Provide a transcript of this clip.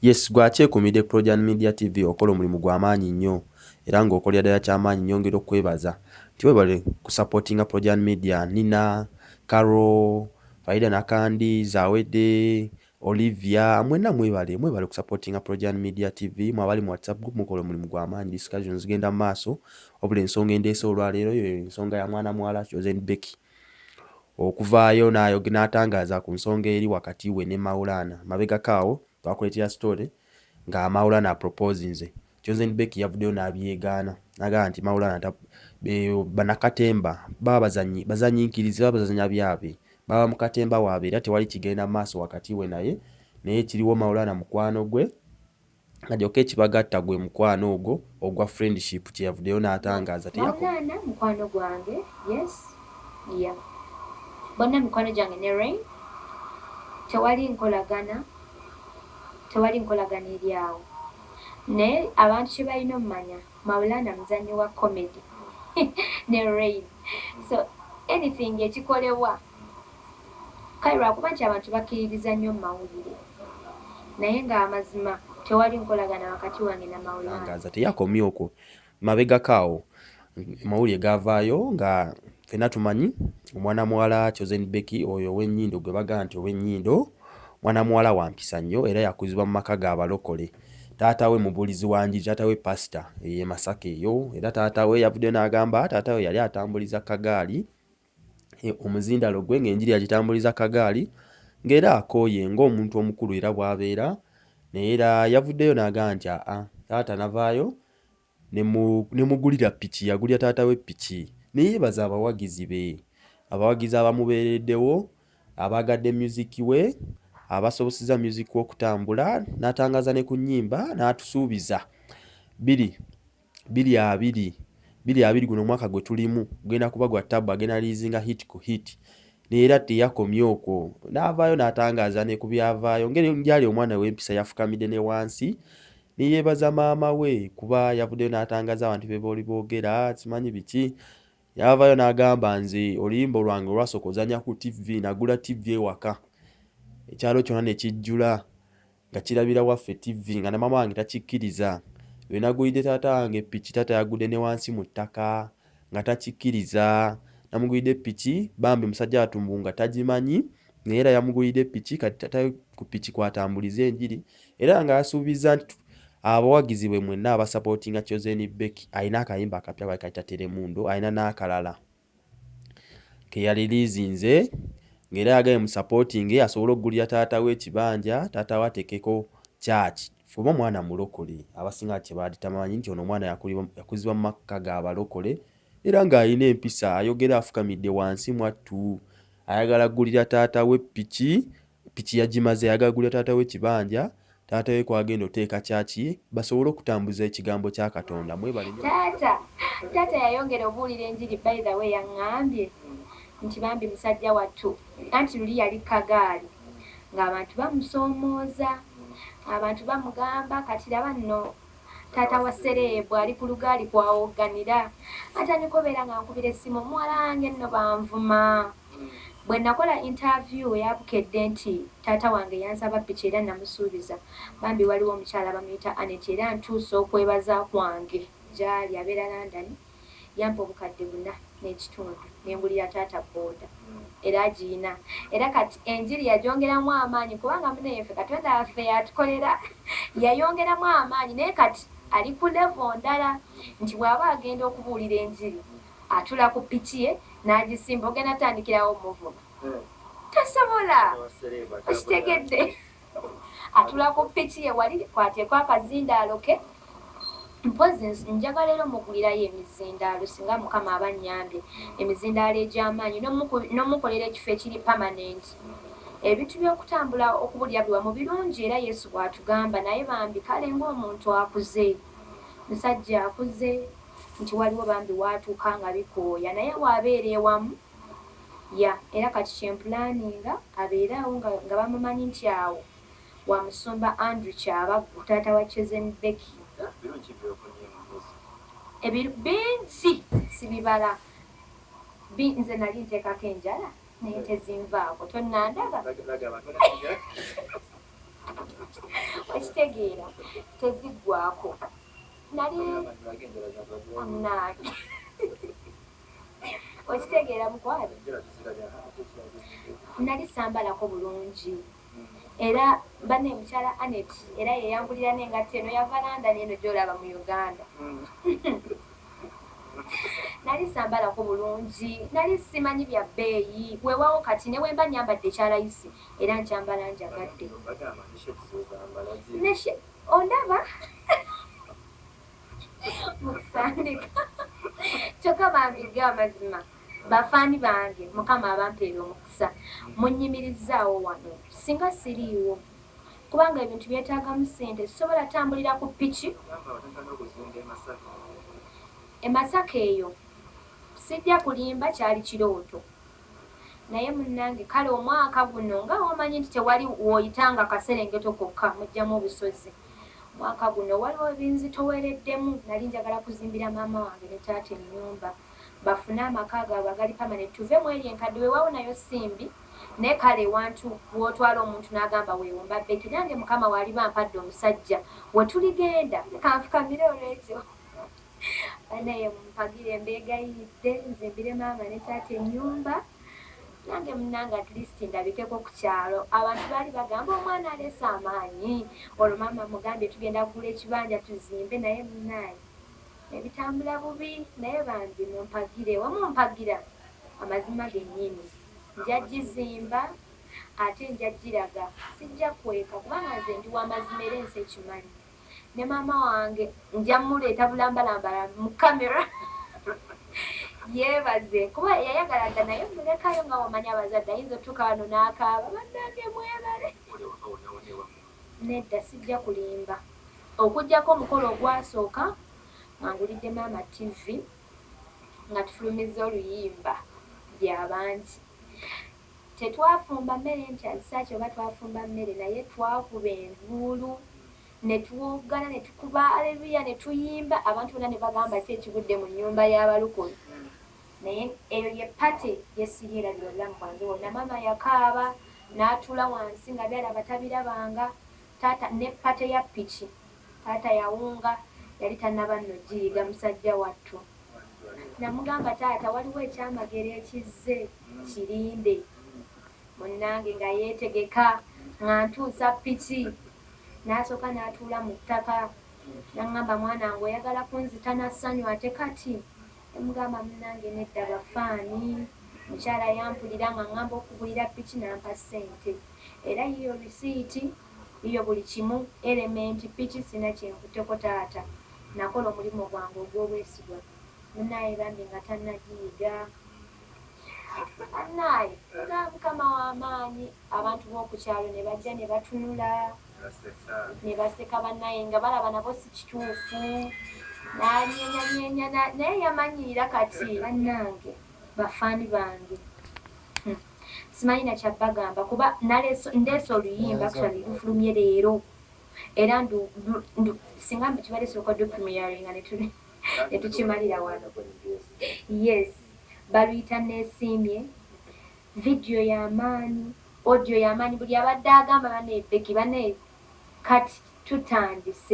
Yes, gwakyekuumidde Projan Media TV, okola omulimu gwa maanyi nnyo era ng'okolera ddala kyamaanyi nnyo. Ngera okwebaza nti webale kusupportinga Projan Media. Nina Caro, Faida, Nakandi, Zawede, Olivia, mwenna mwebale, mwebale kusupportinga Projan Media TV. Mwabali mu WhatsApp group, mukola omulimu gwa maanyi, discussions zigenda mu maaso. Wabula ensonga endeese olwaleero yo ensonga ya mwana muwala Chosen Becky okuvaayo n'atangaaza ku nsonga eri wakati we ne Maulana. Mabegako awo twakuleetera story nga Maulana aproposinze Chosen Becky, yavuddeyo n'abyegaana n'agamba nti Maulana bannakatemba baba bazanyi bazanyiikirizi, baba bazanya byabwe, baba mu katemba waabwe, era tewali kigenda maaso wakati we naye. Naye kiriwo Maulana mukwano gwe, nga gyokka ekibagatta gwe mukwano ogwo ogwa friendship. Kyeyavuddeyo n'atangaaza. Maulana mukwano gwange, yes, yeah, bonna mikwano gyange ne Rain. Tewali nkolagana, tewali nkolagana eri awo. Naye abantu kye balina omumanya, Maulana muzannyi wa comedy ne Rain, so anything ekikolebwa kale lwakuba nti abantu bakkiririza nnyo mu mawulire, naye ng'amazima tewali nkolagana wakati wange na Maulana. Teyakomye okwo. Mabegako awo mawulire gavaayo nga ffenna tumanyi omwana muwala Chosen Becky oyo ow'ennyindo gwe bagamba nti ow'ennyindo, mwana muwala wa mpisa nnyo era yakuzibwa mu maka g'abalokole. Taata we mubuulizi wa njiri, taata we pasita e Masaka eyo. Era taata we yavuddeyo n'agamba taata we yali atambuliza kagaali omuzindalo gwe, ng'enjiri agitambuliza kagaali, ng'era akooye ng'omuntu omukulu era bw'abeera. Naye era yavuddeyo n'agamba nti aa, taata navaayo ne mugulira piki. Yagulira taata we piki ne yeebaza abawagizi be, abawagizi abamubeereddewo, abaagadde music we, abasobosezza music we okutambula. N'atangaza ne ku nnyimba n'atusuubiza 2020, guno omwaka gwe tulimu gugenda kuba gwa tabu, agenda releasinga hit ku hit. Era teyakomye okwo, n'avaayo n'atangaaza ne ku byavaayo ngeri gyali omwana w'empisa, yafukamidde ne wansi ne yeebaza maama we, kuba yavuddeyo n'atangaaza abantu be booli boogera simanyi biki. Yavaayo n'agamba, "Nze oluyimba olwange olwasooka ozannya ku TV, nagula TV ewaka, ekyalo kyonna ne kijjula nga kirabira waffe TV, nga ne maama wange takikkiriza. Lwe nagulidde taata wange piki, taata yagudde ne wansi mu ttaka nga takikkiriza. Namugulidde piki, bambi musajja watumbu nga tagimanyi, naye era yamugulidde piki. Kati taata ku piki kwatambuliza enjiri." Era nga asuubiza nti abawagizi bwe mwenna abasupportinga Chosen Becky, alina akayimba akapya bakayita Telemundo, alina n'akalala keyareleasinze, ng'era yagaye mu supporting asobole okugulira taata we ekibanja, taata we ateekeko church, oba omwana mulokole. Abasinga kyebaali tamanyi nti ono omwana yakuzibwa mu maka g'abalokole era ng'alina empisa, ayogera afukamidde wansi mwattu. Ayagala kugulira taata we piki, piki yagimaze, ayagala kugulira taata we ekibanja, taata we kwagenda oteeka kyaki, basobole okutambuza ekigambo kya Katonda. Mwebale nnyo. Taata yayongera obuulira enjiri. By the way, yaŋŋambye nti bambi musajja wattu, anti luli yali kagaali ng'abantu bamusoomooza, abantu bamugamba, "Kati laba nno taata wa celeb ali ku lugaali kwawogganira." Atandika obeera nga nkubira essimu, "Omuwala wange nno banvuma." Bwe nakola interview eyabukedde nti taata wange yansaba piki era namusuubiza, bambi waliwo omukyala bamuyita Anet, era ntuusa okwebaza kwange gy'ali, abeera London, yampa 4,500 nengulira taata booda era agiyina. Era kati enjiri yagyongeramu amaanyi, kubanga muneyeffe Katonda waffe yatukolera, yayongeramu amaanyi. Naye kati ali ku level ndala nti bw'aba agenda okubuulira enjiri atula ku piki ye n'agisimba, ogenda tandikirawo muvuma, tasobola. Okitegedde? Atula ku piki ye wali kwateeko akazindaalo ke. Mpozi njagala era omugulirayo emizindaalo singa Mukama aba nnyambye, emizindaalo egy'amaanyi, n'omukolera ekifo ekiri permanent. Ebintu by'okutambula okubulira buli wamu birungi, era Yesu bw'atugamba, naye bambi kale ng'omuntu akuze, musajja akuze, nti waliwo bambi waatuuka nga bikooya, naye waabeera ewamu ya. Era kati kyemplanninga abeere awo nga bamumanyi nti awo wa musumba Andrew Kyabaggu, taata wa Chosen Becky. Bingi sibibala. Nze nali nteekako enjala naye tezinvaako, tonnandaba. Okitegeera, teziggwako. Nali nange, okitegeera mukwano, nali sambalako bulungi. Era banne mukyala Anet era yeyangulira n'engatto eno, yava London, eno gyolaba mu Uganda. Nali sambalako bulungi, nali simanyi bya bbeeyi. Weewaawo kati ne wemba nyambadde ekyalayisi, era nkyambala njagadde. Ondaba mukusandika, kyokka bambiga amazima, bafaani bange, Mukama abampeera omukisa, munyimirizaawo wano. Singa siriiwo, kubanga ebintu byetaagamu ssente, sisobola tambulira ku piki. E Masaka eyo sijja kulimba, kyali kirooto, naye munnange kale omwaka guno nga omanyi nti tewali w'oyitanga kaserengeto kokka mujjamu obusozi. Mwaka guno waliwo ebinzitowereddemu. Nali njagala kuzimbira maama wange ne taata ennyumba, bafune amaka gaabwe agali permanent, tuve mu eri enkadde. Weewaawo nayo simbi, naye kale ewantu w'otwala omuntu n'agamba weewumba Becky nange Mukama waaliba mpadde omusajja we tuligenda kanfukamire. Olwekyo banaye mumpagire, mbeegayiridde, nzimbire maama ne taata ennyumba. Nange munange at least ndabikeko ku kyalo. Abantu baali bagamba omwana aleese amaanyi. Olwo maama mugambye tugenda kugula ekibanja tuzimbe, naye munaye ebitambula bubi. Naye bambi mumpagire, wamumpagira amazima gennyini, nja gizimba ate nja giraga, sijja kweka, kubanga nze ndi w'amazima era ensi ekimanyi. Ne maama wange nja muleeta bulambalambala mu kamera yeebaze, kuba yayagala dda, naye mulekayo nga wamanyi abazadde, ayinza otuuka wano n'akaaba. Bannange mwebale. Nedda, sijja kulimba, okugjako omukolo ogwasooka nga ngulidde maama TV nga tufulumizza oluyimba byabangi, tetwafumba mmere nti azisaaki oba twafumba mmere, naye twakuba enduulu ne tuwoggana ne tukuba aleluya ne tuyimba, abantu bonna ne bagamba ki ekigudde mu nnyumba y'abalokole. Naye eyo ye party gyesiryerabira obulamu bwange bwonna. Maama yakaaba n'atuula wansi nga byalaba tabirabanga. Taata ne party ya piki, taata yawunga, yali tannaba nno giyiga musajja wattu. Namugamba, taata, waliwo ekyamagero ekizze, kirinde. Munnange nga yeetegeka nga ntuusa piki, n'asooka n'atuula mu ttaka n'aŋŋamba, mwana wange, oyagala kunzita na ssanyu ate kati? Emugamba, munnange nedda, bafaani. Mukyala yampulira nga ŋŋamba okugulira piki, n'ampa ssente, era yiyo risiiti, yiyo buli kimu, element piki, sina kyenkutteko. Taata, nakola omulimu gwange ogw'obwesigwa. Munnaye bambi nga tannagiyiga, bannaye nga Mukama w'amaanyi, abantu b'oku kyalo ne bajja ne batunula ne baseka, bannaye nga balaba nabo si kituufu. N'anyenyanyenya, naye yamanyiira kati. Bannange bafaani bange, simanyi nakyabagamba, kuba ndeese oluyimba, actually lufulumye leero, era singa kibadde sooka do premiering nga ne tukimalira wano. Yes, baluyita Neesiimye. Vidiyo y'amaanyi, audio y'amaanyi. Buli abadde agamba bane Becky bane, kati tutandise.